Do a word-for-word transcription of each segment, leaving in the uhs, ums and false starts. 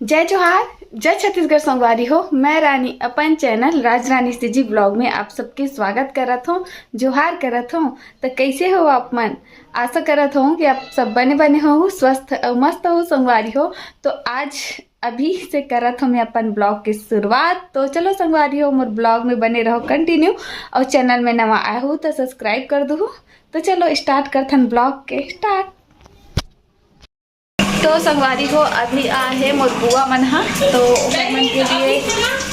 जय जोहार, जय छत्तीसगढ़ संगवारी हो। मैं रानी अपन चैनल राज रानी सीजी ब्लॉग में आप सबके स्वागत करत हूँ, जोहार करत हूँ। तो कैसे हो आप मन? आशा करत हूँ कि आप सब बने बने हो, स्वस्थ अउ मस्त हो संगवारी हो। तो आज अभी से करत हूँ मैं अपन ब्लॉग के शुरुआत। तो चलो संगवारी हो, मोर ब्लॉग में बने रहो कंटिन्यू, और चैनल में नवा आए हो तो सब्सक्राइब कर दो। तो चलो स्टार्ट करथन ब्लॉग के स्टार्ट। तो संगवारी हो, अभी आ है मोर बुआ मन हा, तो ओकर मन के लिए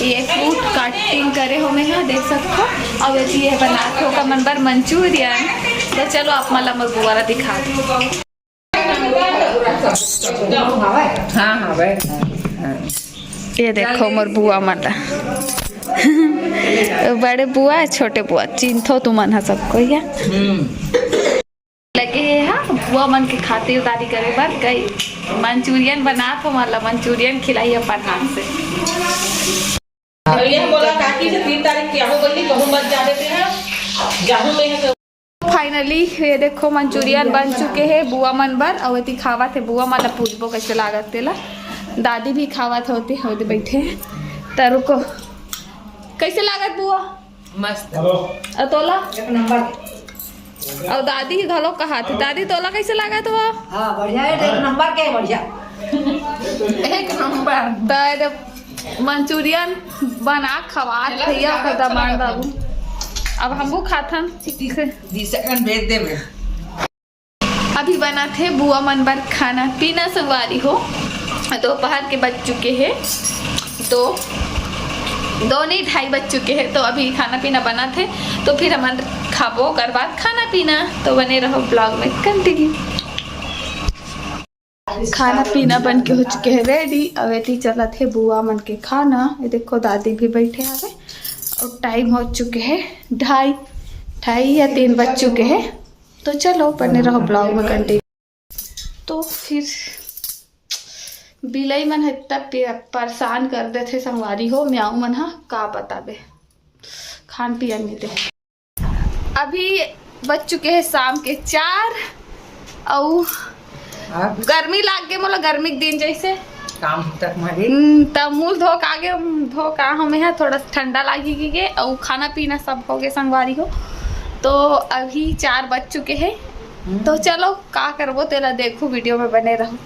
ये फ्रूट कटिंग करे हो मैं हा, देख सकत हो। और ये ये बनात हो का मन बर मंचूरियन। तो चलो आप मन ला मोर बुआ ला दिखा दो। हाँ, हाँ, बैठ। हाँ। ये देखो मोर बुआ मन ला। बड़े बुआ, छोटे बुआ, चिन्हथो तुमन हा सबको, या? हम्म। लगे हे हा बुआ मन के खातिरदारी करे बर। कई मंचूरियन बनात हो, मन ला मंचूरियन खिलाई अपन हाथ से। और ये बोला काकी से तीन तारीख की आहो गई, कहूँ मत जा देते हैं, जाहूँ मैं यहाँ से। फाइनली ये देखो मंचूरियन बन चुके हे बुआ मन बर। अउ एती खावत हे बुआ मन ला, पूछबो कैसे लागत तेला। दादी भी खावत होती, होती बैठे हैं। त रुको, कैसे लागत बुआ? मस्त। अउ तोला? एक नंबर। अउ दादी घलो कहा थी, दादी तोला कैसे लागत हो? हाँ, बढ़िया है, एक नंबर के, बढ़िया। एक नंबर। त ये दे मंचूरियन बना खवात चला, भैया का दामाद बाबू। अब हमहू खाथन। ठीक है। बीस सेकंड भेज दे मैं। अभी बनाथे बुआ मन बर खाना पीना संगवारी हो। दोपहर के बज चुके हैं, दो, दो नहीं, ढाई बज चुके हैं। तो अभी खाना पीना बनाथे, तो फिर हमन खाबो, ओकर बाद खाना पीना। तो बने रहो ब्लॉग में कंटिन्यू। खाना पीना बन के हो चुके हैं रेडी। अब एती चलत हे बुआ मन के खाना। ये देखो दादी भी बैठे हवे और टाइम हो चुके हैं ढाई, ढाई या तीन बज चुके हैं। तो चलो बने रहो ब्लॉग में कंटिन्यू। तो फिर बिलई मन ह इतना पे-, परेशान कर देथे संगवारी हो, म्याऊ मन ह का बताबे, खान पियन नहीं दे। अभी बज चुके हैं शाम के चार, अउ अब? गर्मी लाग गे मोला, गर्मी के दिन जैसे काम तक मरे। हम्म, त मुंह धो के आगे, धो के हम यहाँ थोड़ा ठंडा लागी गे, अउ खाना पीना सब हो गए संगवारी हो। तो अभी चार बज चुके हैं, हम्म। तो चलो का करबो तेला देखो, वीडियो में बने रहो।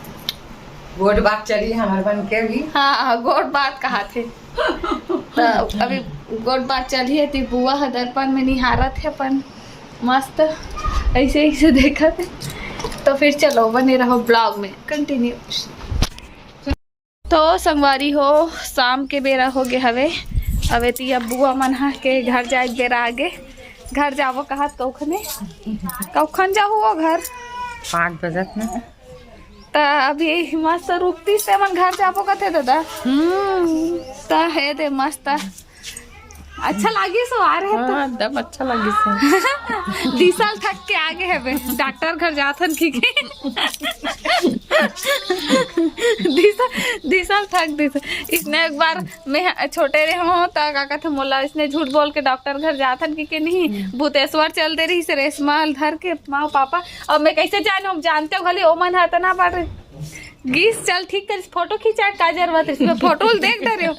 गोठ बात चली हमार मन के भी। हाँ, हाँ, गोठ बात कहा थे। त अभी गोठ बात चली है, ती बुआ ह दर्पण में निहारत है अपन मस्त ऐसे ऐसे देखत है। तो फिर चलो बने रहो ब्लॉग में कंटिन्यू। तो संगवारी हो, शाम के बेरा हो गए हवे। अब एती अब बुआ मन हा के घर जाए के बेरा आगे। घर जाबो कहा तो ओखने, कौखन जाहू वो घर? पाँच बजत ना। त अभी मस्त रुकती से मन घर जाबो कथे दादा। हम्म। त हे दे मस्त। अच्छा लागिस हो, आ रहे तो। हाँ, एकदम अच्छा लागिस है। दिसल थक के आगे है बे, डॉक्टर घर जाथन की के। दिसल, दिसल थक दिस। इसने एक बार मैं छोटे रहे हो त का कहते मोला इसने झूठ बोल के डॉक्टर घर जाथन की के नहीं, भूतेश्वर चल दे रही से रेशमा ल धर के माँ पापा। अब मैं कैसे जान, हम जानते हो खाली ओ मन हाथ ना पड़ रहे। गीस चल ठीक करिस, फोटो खिंचाए का जरूरत है, इसमें फोटो ल देख डरे हो।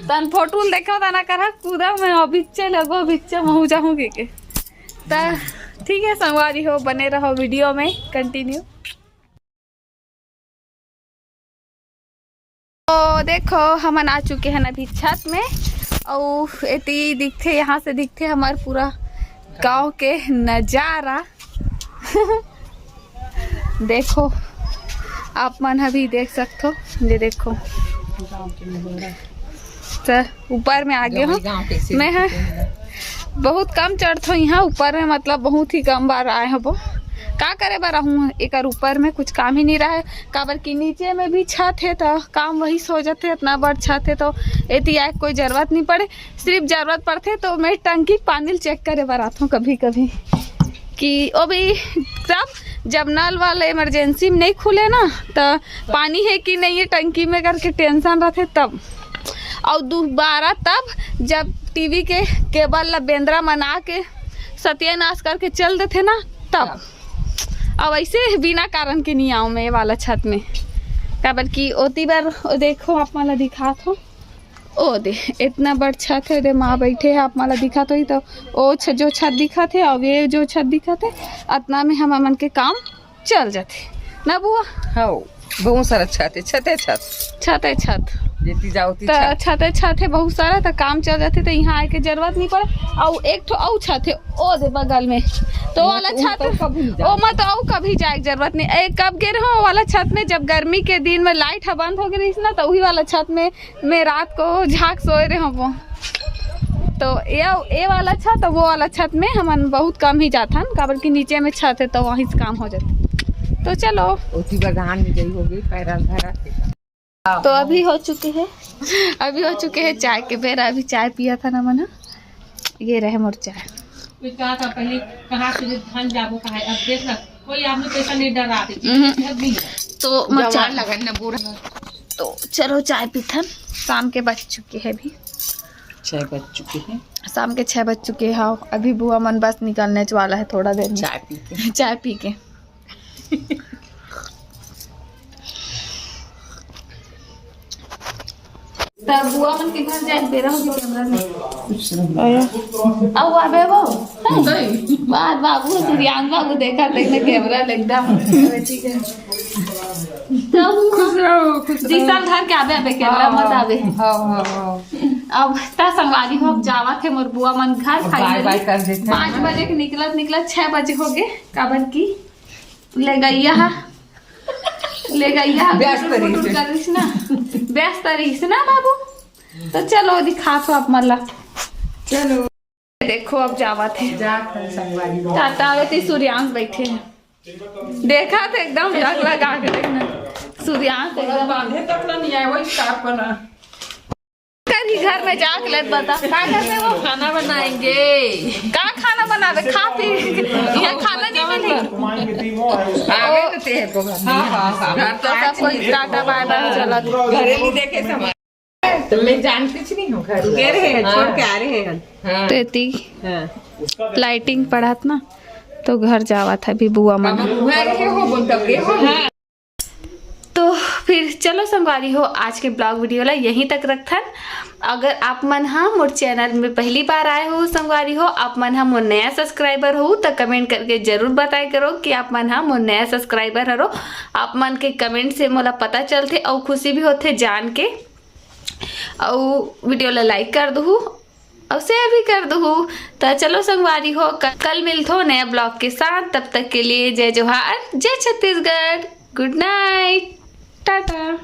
तन फोटो ल देखो तना करा कूदा में अभिच्चे लगो, अभिच्चे महू जाहूँ के, के। त ठीक है संगवारी हो, बने रहो वीडियो में कंटिन्यू। तो देखो हमन आ चुके हैं अभी छत में, अउ एती दिखथे, यहाँ से दिखथे हमार पूरा गांव के नजारा। देखो, आप मन अभी देख सकथो, ये देखो। त ऊपर में आगे हो। मैं ह बहुत कम चढ़थो यहाँ ऊपर में, मतलब बहुत ही कम बार आए हबो। का करे बर आहूँ एकर ऊपर में, कुछ काम ही नहीं रहे, काबर कि नीचे में भी छत है त काम वही से हो जाथे। इतना बड़ छत है तो एती आए के कोई जरूरत नहीं पड़े। सिर्फ जरूरत पड़थे तो मैं टंकी के पानी ल चेक करे बर आथों कभी कभी, कि ओ भी तब जब नल वाला इमरजेंसी में नहीं खुले ना, त पानी है कि नहीं है टंकी में करके टेंशन रहथे तब। और दोबारा तब जब टीवी के केबल ला बेंदरा मना के सत्यानाश करके चल देथे ना, तब। अब ऐसे बिना कारण के नहीं आऊँ मैं ये वाला छत में। काबर कि ओती बर, ओ देखो, आप मन ला दिखात हो, ओ दे, इतना बड़ छत हे, दे माँ बैठे हे, आप मन ला दिखात होही तो, ओ छ-, जो छत दिखत हे, अउ ये जो छत दिखत हे, अतना में हमर मन के काम चल जाथे ना बुआ। हौ, बहुत सारा छत हे, छते छत। छते छत। जेती जाओ ती त छत। छते छत हे बहुत सारा, त काम चल जाथे, त यहाँ आए के जरूरत नहीं पड़े। अउ एक ठो अउ छत हे, ओ दे बगल में, तो वाला तो छत, तो कभी नहीं जाए। ओ मत अउ कभी जाए के जरूरत नहीं। ए, कब गे रहो वाला छत में, जब गर्मी के दिन में लाइट ह बंद हो गई रहिस ना, तो वही वाला छत में, में रात को झांक सोए रहे वो। तो ये, ये वाला छत, वो वाला छत में हमन बहुत कम ही जाथन, काबर कि नीचे में छत है, तो वहीं से काम हो जाते। तो चलो, ओती बर धान मिंजई हो गई, पैरा धरा के। तो अभी हो चुके हैं, अभी हो चुके हैं चाय के बेरा। अभी चाय पिया था ना मना, ये रहे मोर चाय। कोई कहा था पहले, कहाँ से धान जाबो कहा है, अब देख ना, कोई आदमी पैसा नहीं डरा दे, हम्म। अब नहीं। तो मोर चाय लगन न बूढ़ा। तो चलो चाय पीथन, शाम के बज चुके हैं अभी, छह बज चुके हैं। शाम के छः बज चुके हैं। अभी बुआ मन बस निकलने वाला है थोड़ा देर में। चाय पी के। चाय पी के। तब बुआ मन के घर जाए बेरा हो गया कैमरा में। अब आबे वो। बात बाबू, सूर्यांश बाबू देखा, देखने कैमरा ले एकदम। ठीक है। तब खुश रहो, खुश जी साल घर के आबे, आबे कैमरा मत आबे। हाँ, हाँ, हाँ। अब ता संगवारी हो, अब जावा थे मोर बुआ मन घर बाय finally। बाय कर देते हैं। पाँच बजे के निकलत निकलत छः बजे हो गए, काबर की ले गैया हा, ले गैया हा, व्यस्त गुटुर गुटुर रहिस। कर रहिस ना, व्यस्त रहिस ना बाबू। तो चलो दिखा तो आप मन ला। चलो। देखो अब जावा थे। जा कर संगवारी। टाटा आवे थे, सूर्यांश बैठे हैं। देखा थे एकदम डर लगा के, देखना सूर्यांश एकदम। बांधे तक ना नहीं आए, वही साफ बना। कर ही घर में जाके लेत बता, का करते हो? खाना बनाएंगे। का खाना बनावे? खा पी, यहाँ खाना नहीं मिली। आगे तो तेरे को घर। हाँ, हाँ, हाँ। घर तो तो सब कोई टाटा बाय बाय चलत। घरेली देखे समा। तो मैं जानती च नहीं हूँ घर। रुके रहे हैं, छोड़ के आ रहे हैं। हाँ। तेती हाँ। लाइटिंग पड़त ना, तो घर जावत है अभी बुआ मन। अब हुआ के हो, बोल तब के हो। तो फिर चलो संगवारी हो, आज के ब्लॉग वीडियो ला यहीं तक रखथन। अगर आप मन हा मोर चैनल में पहली बार आए हो संगवारी हो, आप मन हा मोर नया सब्सक्राइबर हो, तो कमेंट करके जरूर बताए करो कि आप मन हा मोर नया सब्सक्राइबर हरो। आप मन के कमेंट से मोला पता चलथे अउ खुशी भी होथे जान के। अउ वीडियो ला लाइक कर दहू अउ शेयर भी कर दहू। तो चलो संगवारी हो, क-, कल मिलथो नया ब्लॉग के साथ। तब तक के लिए जय जोहार, जय छत्तीसगढ़, गुड नाइट, टाटा।